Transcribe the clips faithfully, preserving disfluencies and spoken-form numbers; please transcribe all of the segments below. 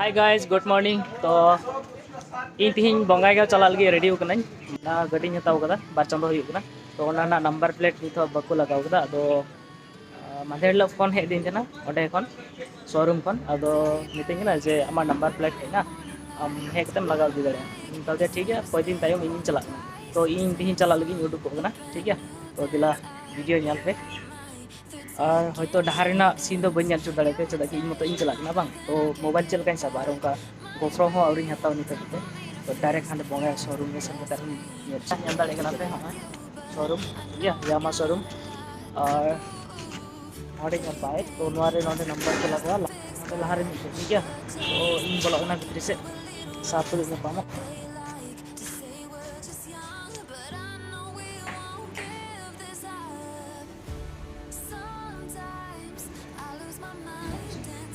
Hi guys, good morning. ᱛᱚ ᱤᱧ ᱛᱤᱦᱤᱧ ᱵᱚᱸᱜᱟᱭᱜᱟᱸᱣ ᱪᱟᱞᱟᱜ ᱞᱟᱹᱜᱤᱫ ᱨᱮᱰᱤ ᱟᱠᱟᱱᱟᱹᱧ᱾ ᱚᱱᱟ ᱜᱟᱹᱰᱤᱧ ᱦᱟᱛᱟᱣ ᱠᱟᱫᱟ, ᱵᱟᱨ ᱪᱟᱸᱫᱳ ᱦᱩᱭᱩᱜ ᱠᱟᱱᱟ᱾ ᱛᱚ ᱚᱱᱟ ᱨᱮᱱᱟᱜ ᱱᱟᱢᱵᱟᱨ ᱯᱞᱮᱴ ᱱᱤᱛ ᱦᱚᱸ ᱵᱟᱠᱚ ᱞᱟᱜᱟᱣ ᱠᱟᱫᱟ᱾ ᱟᱫᱚ ᱟᱸ, ᱢᱟᱫᱷᱮᱨ ᱦᱤᱞᱳᱜ ᱯᱷᱳᱱ ᱦᱮᱡ ᱟᱹᱫᱤᱧ ᱛᱟᱦᱮᱱᱟ ᱚᱸᱰᱮ ᱠᱷᱚᱱ, ᱥᱳᱨᱩᱢ ᱠᱷᱚᱱ᱾ ᱟᱫᱚ ᱢᱤᱛᱟᱹᱧ ᱠᱟᱱᱟ ᱡᱮ ᱟᱢᱟᱜ ᱱᱟᱢᱵᱟᱨ ᱯᱞᱮᱴ ᱦᱮᱡ ᱮᱱᱟ, ᱟᱢ ᱦᱮᱡ ᱠᱟᱛᱮᱢ ᱞᱟᱜᱟᱣ ᱤᱫᱤ ᱫᱟᱲᱮᱭᱟᱜᱼᱟ᱾ ᱤᱧ ᱢᱮᱛᱟᱣ ᱫᱮᱭᱟ ᱴᱷᱤᱠ ᱜᱮᱭᱟ, ᱠᱚᱭ ᱫᱤᱱ ᱛᱟᱭᱚᱢ ᱤᱧᱤᱧ ᱪᱟᱞᱟᱜ ᱠᱟᱱᱟ᱾ ᱛᱚ ᱤᱧ ᱛᱤᱦᱤᱧ ᱪᱟᱞᱟᱜ ᱞᱟᱹᱜᱤᱫ ᱤᱧ ᱩᱰᱩᱠᱚᱜ ᱠᱟᱱᱟ, ᱴᱷᱤᱠ ᱜᱮᱭᱟ? ᱛᱚ ᱫᱮᱞᱟ ᱵᱷᱤᱰᱤᱭᱳ ᱧᱮᱞ ᱯᱮ᱾ ᱟᱨ ᱦᱚᱭᱛᱳ ᱰᱟᱦᱟᱨ ᱨᱮᱱᱟᱜ ᱥᱤᱱ ᱫᱚ ᱵᱟᱹᱧ ᱧᱮᱞ ᱦᱚᱪᱚ ᱫᱟᱲᱮᱭᱟᱯᱮᱭᱟ, ᱪᱮᱫᱟᱜ ᱠᱤ ᱤᱧ ᱢᱚᱛᱚ ᱤᱧ ᱪᱟᱞᱟᱜ ᱠᱟᱱᱟ ᱵᱟᱝ᱾ ᱛᱚ ᱢᱳᱵᱟᱭᱤᱞ ᱪᱮᱫ ᱞᱮᱠᱟᱧ ᱥᱟᱵᱟ, ᱟᱨ ᱚᱱᱠᱟ GoPro ᱦᱚᱸ ᱟᱹᱣᱨᱤᱧ ᱦᱟᱛᱟᱣᱟ ᱱᱤᱛ ᱦᱟᱹᱵᱤᱡ ᱛᱮ᱾ ᱛᱚ ᱰᱟᱭᱨᱮᱠᱴ ᱦᱟᱸᱰᱮ ᱵᱚᱸᱜᱟ ᱥᱳᱨᱩᱢ ᱨᱮ ᱥᱮᱱ ᱠᱟᱛᱮ ᱟᱨᱦᱚᱸ ᱧᱮᱞ, ᱧᱮᱞ ᱫᱟᱲᱮᱭᱟᱜ ᱠᱟᱱᱟ ᱯᱮ ᱦᱚᱸᱜᱼᱚᱭ ᱥᱳᱨᱩᱢ, ᱴᱷᱤᱠ ᱜᱮᱭᱟ, ᱭᱟᱢᱟ ᱥᱳᱨᱩᱢ᱾ ᱟᱨ ᱱᱚᱰᱮ ᱧᱮᱞ ᱯᱮ, ᱛᱚ ᱱᱚᱣᱟ ᱨᱮ ᱱᱚᱰᱮ ᱱᱟᱢᱵᱟᱨ ᱠᱚ ᱞᱟᱜᱟᱣᱟ, ᱱᱚᱰᱮ ᱞᱟᱦᱟ ᱨᱮ ᱢᱤᱫᱴᱮᱱ, ᱴᱷᱤᱠ ᱜᱮᱭᱟ᱾ ᱛᱚ ᱤᱧ ᱵᱚᱞᱚᱜ ᱠᱟᱱᱟ ᱵᱷᱤᱛᱨᱤ ᱥᱮᱫ, ᱥᱟᱨ ᱛᱩᱞᱩᱡ ᱧᱟᱯᱟᱢᱚᱜ᱾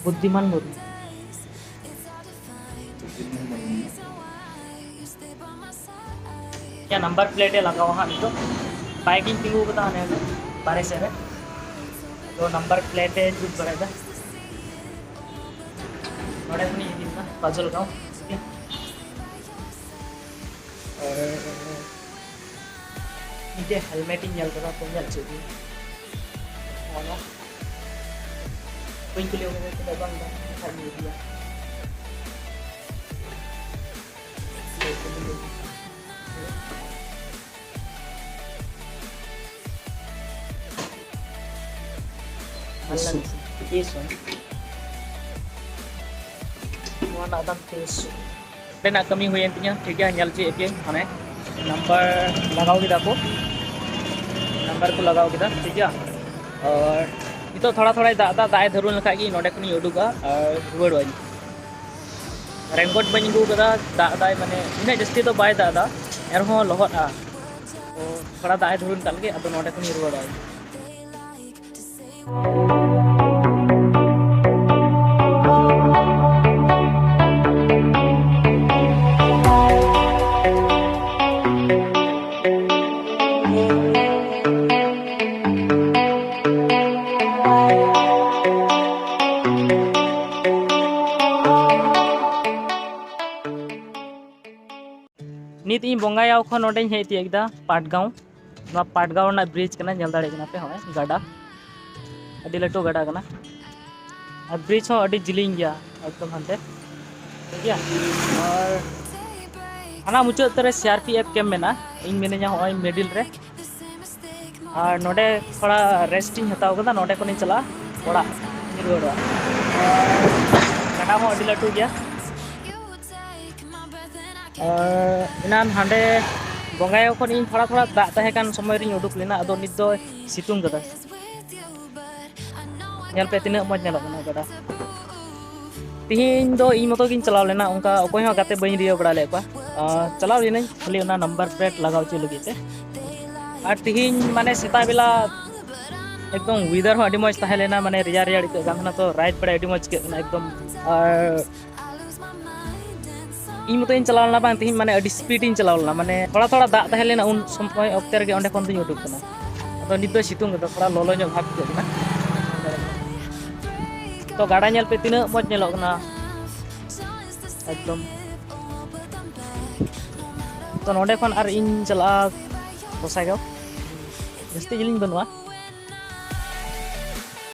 ᱵᱩᱫᱽᱫᱷᱤᱢᱟᱱ ᱢᱩᱨᱢᱩ᱾ ᱤᱧᱟᱹᱜ ᱱᱟᱢᱵᱟᱨ ᱯᱞᱮᱴ ᱮ ᱞᱟᱜᱟᱣᱟ ᱦᱟᱸᱜ ᱱᱤᱛᱚᱜ᱾ ᱵᱟᱭᱤᱠ ᱤᱧ ᱛᱤᱸᱜᱩ ᱠᱟᱫᱟ ᱦᱟᱱᱮ ᱵᱟᱨᱦᱮ ᱥᱮᱫ ᱨᱮ᱾ ᱛᱚ ᱱᱟᱢᱵᱟᱨ ᱯᱞᱮᱴ ᱮ ᱡᱩᱛ ᱵᱟᱲᱟᱭᱮᱫᱟ᱾ ᱱᱚᱰᱮ ᱠᱷᱚᱱᱤᱧ ᱤᱫᱤ ᱞᱮᱫᱟ ᱯᱟᱡᱚᱞ ᱜᱟᱸᱣ᱾ ᱟᱨ ᱢᱤᱫᱴᱮᱡ ᱦᱮᱞᱢᱮᱴ ᱤᱧ ᱧᱮᱞ ᱠᱮᱫᱟ, ᱛᱚ ᱧᱮᱞ ᱦᱚᱪᱚᱭ ᱫᱤᱧ᱾ ᱚᱱᱟ ᱵᱟᱹᱧ ᱠᱩᱞᱤ ᱠᱟᱫᱟ ᱛᱤᱱᱟᱹᱜ ᱫᱟᱢ ᱫᱟ, ᱵᱟᱠᱷᱟᱡ ᱤᱧ ᱤᱫᱤᱭᱟ᱾ ᱛᱤᱥ ᱦᱚᱸ᱾ ᱱᱚᱣᱟ ᱨᱮᱱᱟᱜ ᱫᱟᱢ ᱛᱤᱥ ᱦᱚᱸ᱾ ᱚᱸᱰᱮᱱᱟᱜ ᱠᱟᱹᱢᱤ ᱦᱩᱭᱮᱱ ᱛᱤᱧᱟᱹ, ᱴᱷᱤᱠ ᱜᱮᱭᱟ, ᱧᱮᱞ ᱦᱚᱪᱚᱭᱮᱫ ᱯᱮᱭᱟᱹᱧ, ᱢᱟᱱᱮ ᱱᱟᱢᱵᱟᱨ ᱞᱟᱜᱟᱣ ᱠᱮᱫᱟ ᱠᱚ, ᱱᱟᱢᱵᱟᱨ ᱠᱚ ᱞᱟᱜᱟᱣ ᱠᱮᱫᱟ, ᱴᱷᱤᱠ ᱜᱮᱭᱟ᱾ ᱟᱨ ᱱᱤᱛᱚᱜ ᱛᱷᱚᱲᱟ ᱛᱷᱚᱲᱟᱭ ᱫᱟᱜ ᱮᱫᱟ, ᱫᱟᱜ ᱮ ᱫᱷᱟᱹᱨᱩᱱ ᱞᱮᱠᱷᱟᱡ ᱜᱮ ᱱᱚᱸᱰᱮ ᱠᱷᱚᱱᱤᱧ ᱩᱰᱩᱠᱟ ᱟᱨ ᱨᱩᱣᱟᱹᱲᱚᱜ ᱟᱹᱧ᱾ ᱨᱮᱱᱠᱳᱴ ᱵᱟᱹᱧ ᱟᱹᱜᱩ ᱠᱟᱫᱟ, ᱫᱟᱜ ᱫᱟᱭ, ᱢᱟᱱᱮ ᱩᱱᱟᱹᱜ ᱡᱟᱹᱥᱛᱤ ᱫᱚ ᱵᱟᱭ ᱫᱟᱜ ᱮᱫᱟ, ᱮᱱᱨᱮᱦᱚᱸ ᱞᱚᱦᱚᱫᱼᱟ᱾ ᱛᱚ ᱛᱷᱚᱲᱟ ᱫᱟᱜ ᱮ ᱫᱷᱟᱹᱨᱩᱱ ᱠᱟᱜ ᱞᱮᱜᱮ, ᱟᱫᱚ ᱱᱚᱸᱰᱮ ᱠᱷᱚᱱᱤᱧ ᱨᱩᱣᱟᱹᱲᱚᱜ ᱟᱹᱧ᱾ ᱠᱷᱚᱱ ᱱᱚᱰᱮᱧ ᱦᱮᱡ ᱛᱤᱭᱳᱜ ᱠᱮᱫᱟ ᱯᱟᱴᱜᱟᱸᱣ᱾ ᱱᱚᱣᱟ ᱯᱟᱴᱜᱟᱸᱣ ᱨᱮᱱᱟᱜ ᱵᱨᱤᱡᱽ ᱠᱟᱱᱟ, ᱧᱮᱞ ᱫᱟᱲᱮᱭᱟᱜ ᱠᱟᱱᱟ ᱯᱮ, ᱦᱚᱸᱜᱼᱚᱭ ᱜᱟᱰᱟ, ᱟᱹᱰᱤ ᱞᱟᱹᱴᱩ ᱜᱟᱰᱟ ᱠᱟᱱᱟ᱾ ᱟᱨ ᱵᱨᱤᱡᱽ ᱦᱚᱸ ᱟᱹᱰᱤ ᱡᱤᱞᱤᱧ ᱜᱮᱭᱟ ᱮᱠᱫᱚᱢ ᱦᱟᱱᱛᱮ, ᱴᱷᱤᱠ ᱜᱮᱭᱟ᱾ ᱟᱨ ᱦᱟᱱᱟ ᱢᱩᱪᱟᱹᱫ ᱩᱛᱟᱹᱨ ᱨᱮ ᱥᱤ ᱟᱨ ᱯᱤ ᱮᱯᱷ ᱠᱮᱢᱯ ᱢᱮᱱᱟᱜᱼᱟ, ᱤᱧ ᱢᱤᱱᱟᱹᱧᱟ ᱦᱚᱸᱜᱼᱚᱭ ᱢᱤᱰᱤᱞ ᱨᱮ᱾ ᱟᱨ ᱱᱚᱰᱮ ᱛᱷᱚᱲᱟ ᱨᱮᱥᱴ ᱤᱧ ᱦᱟᱛᱟᱣ ᱠᱟᱫᱟ, ᱱᱚᱰᱮ ᱠᱷᱚᱱᱤᱧ ᱪᱟᱞᱟᱜᱼᱟ ᱚᱲᱟᱜ ᱨᱩᱣᱟᱹᱲᱚᱜᱼᱟ᱾ ᱜᱟᱰᱟ ᱦᱚᱸ ᱟᱹᱰᱤ ᱞᱟᱹᱴᱩ ᱜᱮᱭᱟ᱾ ᱟᱨ ᱮᱱᱟᱱ ᱦᱟᱸᱰᱮ ᱵᱚᱸᱜᱟᱭᱚ ᱠᱷᱚᱱ ᱤᱧ ᱛᱷᱚᱲᱟ ᱛᱷᱚᱲᱟ ᱫᱟᱜ ᱛᱟᱦᱮᱸ ᱠᱟᱱ ᱥᱚᱢᱚᱭ ᱨᱤᱧ ᱩᱰᱩᱠ ᱞᱮᱱᱟ, ᱟᱫᱚ ᱱᱤᱛ ᱫᱚ ᱥᱤᱛᱩᱝ ᱠᱟᱫᱟ᱾ ᱧᱮᱞ ᱯᱮ ᱛᱤᱱᱟᱹᱜ ᱢᱚᱡᱽ ᱧᱮᱞᱚᱜ ᱠᱟᱱᱟ ᱜᱟᱰᱟ᱾ ᱛᱤᱦᱤᱧ ᱫᱚ ᱤᱧ ᱢᱚᱛᱚ ᱜᱤᱧ ᱪᱟᱞᱟᱣ ᱞᱮᱱᱟ, ᱚᱱᱠᱟ ᱚᱠᱚᱭ ᱦᱚᱸ ᱜᱟᱛᱮ ᱵᱟᱹᱧ ᱨᱤᱭᱟᱹᱣ ᱵᱟᱲᱟ ᱞᱮᱫ ᱠᱚᱣᱟ᱾ ᱟᱨ ᱪᱟᱞᱟᱣ ᱞᱮᱱᱟᱹᱧ ᱠᱷᱟᱹᱞᱤ ᱚᱱᱟ ᱱᱟᱢᱵᱟᱨ ᱯᱞᱮᱴ ᱞᱟᱜᱟᱣ ᱦᱚᱪᱚ ᱞᱟᱹᱜᱤᱫ ᱛᱮ᱾ ᱟᱨ ᱛᱤᱦᱤᱧ ᱢᱟᱱᱮ ᱥᱮᱛᱟᱜ ᱵᱮᱞᱟ ᱮᱠᱫᱚᱢ ᱣᱮᱫᱟᱨ ᱦᱚᱸ ᱟᱹᱰᱤ ᱢᱚᱡᱽ ᱛᱟᱦᱮᱸ ᱞᱮᱱᱟ, ᱢᱟᱱᱮ ᱨᱮᱭᱟᱲ ᱨᱮᱭᱟᱲ ᱟᱹᱭᱠᱟᱹᱜ ᱠᱟᱱ ᱛᱟᱦᱮᱱᱟ, ᱛᱚ ᱨᱟᱭᱤᱰ ᱵᱟᱲᱟ ᱟᱹᱰᱤ ᱢᱚᱡᱽ ᱟᱹᱭᱠᱟᱹᱜ ᱠᱟᱱᱟ ᱮᱠᱫᱚᱢ᱾ ᱟᱨ ᱤᱧ ᱢᱚᱛᱚᱧ ᱪᱟᱞᱟᱣ ᱞᱮᱱᱟ ᱵᱟᱝ, ᱛᱤᱦᱤᱧ ᱢᱟᱱᱮ ᱟᱹᱰᱤ ᱥᱯᱤᱰ ᱤᱧ ᱪᱟᱞᱟᱣ ᱞᱮᱱᱟ, ᱢᱟᱱᱮ ᱛᱷᱚᱲᱟ ᱛᱷᱚᱲᱟ ᱫᱟᱜ ᱛᱟᱦᱮᱸ ᱞᱮᱱᱟ ᱩᱱ ᱥᱚᱢᱚᱭ ᱚᱠᱛᱮ ᱨᱮᱜᱮ ᱚᱸᱰᱮ ᱠᱷᱚᱱ ᱫᱚᱧ ᱩᱰᱩᱠ ᱠᱟᱱᱟ᱾ ᱟᱫᱚ ᱱᱤᱛ ᱫᱚ ᱥᱤᱛᱩᱝ ᱠᱟᱫᱟ, ᱛᱷᱚᱲᱟ ᱞᱚᱞᱚ ᱧᱚᱜ ᱵᱷᱟᱵᱽ ᱟᱹᱭᱠᱟᱹᱜ ᱠᱟᱱᱟ᱾ ᱛᱚ ᱜᱟᱰᱟ ᱧᱮᱞ ᱯᱮ ᱛᱤᱱᱟᱹᱜ ᱢᱚᱡᱽ ᱧᱮᱞᱚᱜ ᱠᱟᱱᱟ ᱮᱠᱫᱚᱢ᱾ ᱛᱚ ᱱᱚᱸᱰᱮ ᱠᱷᱚᱱ ᱟᱨ ᱤᱧ ᱪᱟᱞᱟᱜᱼᱟ ᱜᱚᱸᱥᱟᱭᱜᱟᱸᱣ, ᱡᱟᱹᱥᱛᱤ ᱡᱤᱞᱤᱧ ᱵᱟᱹᱱᱩᱜᱼᱟ᱾